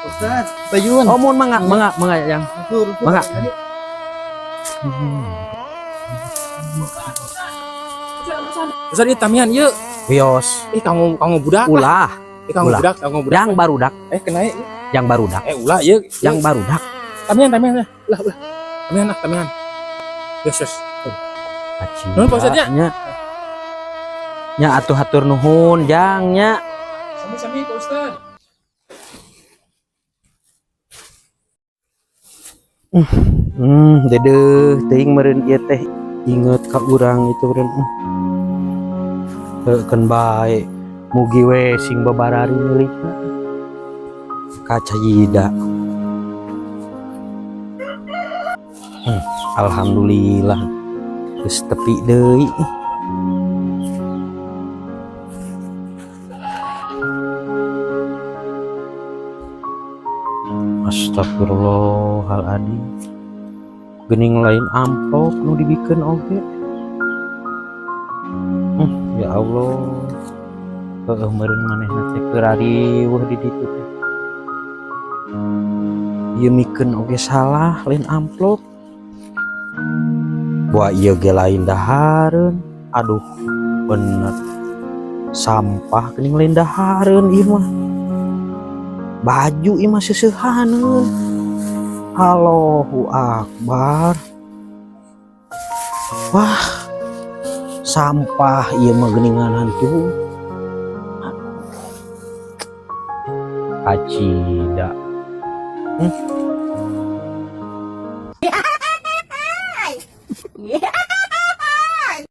Ustaz, payun. Oh, mun mangga, mangga, mangga yang. Mangga. Ustaz, ieu tamian ieu. Wios. Ih, kanggo kanggo budak. Ulah. Ih, kanggo Ulah. budak, kanggo budak. Yang barudak, Eh, kena ieu. Yang barudak, Eh, ulah ieu. Yang barudak. Tamian, tamian lah. Ulah, ulah. Tamian lah, tamian. Yes, yes. Nuhun, Pak Ustaz, ya. Nya. Nya atuh, hatur nuhun, Jang, nya. Sami-sami, Pak Ustaz. Dedeh teuing meureun ieu teh inget ka urang itu meureun. Heukeun bae. Mugi we sing babarari milikna. Kacayida. Alhamdulillah. Geus tepi deui. Astagfirullahaladzim. Gening lain amplop nu dibikeun oge. Ya Allah. Heueuh meureun manehna teh keur riweuh di ditu teh. Ieu mikeun oge salah, lain amplop. Wah, ieu ge lain dahareun. Aduh, bener. Sampah geuning, lain dahareun ieu mah. Baju ieu mah seuseuhaneun. Allahu Akbar. Wah, sampah ieu mah geuningan hantu. Kacida.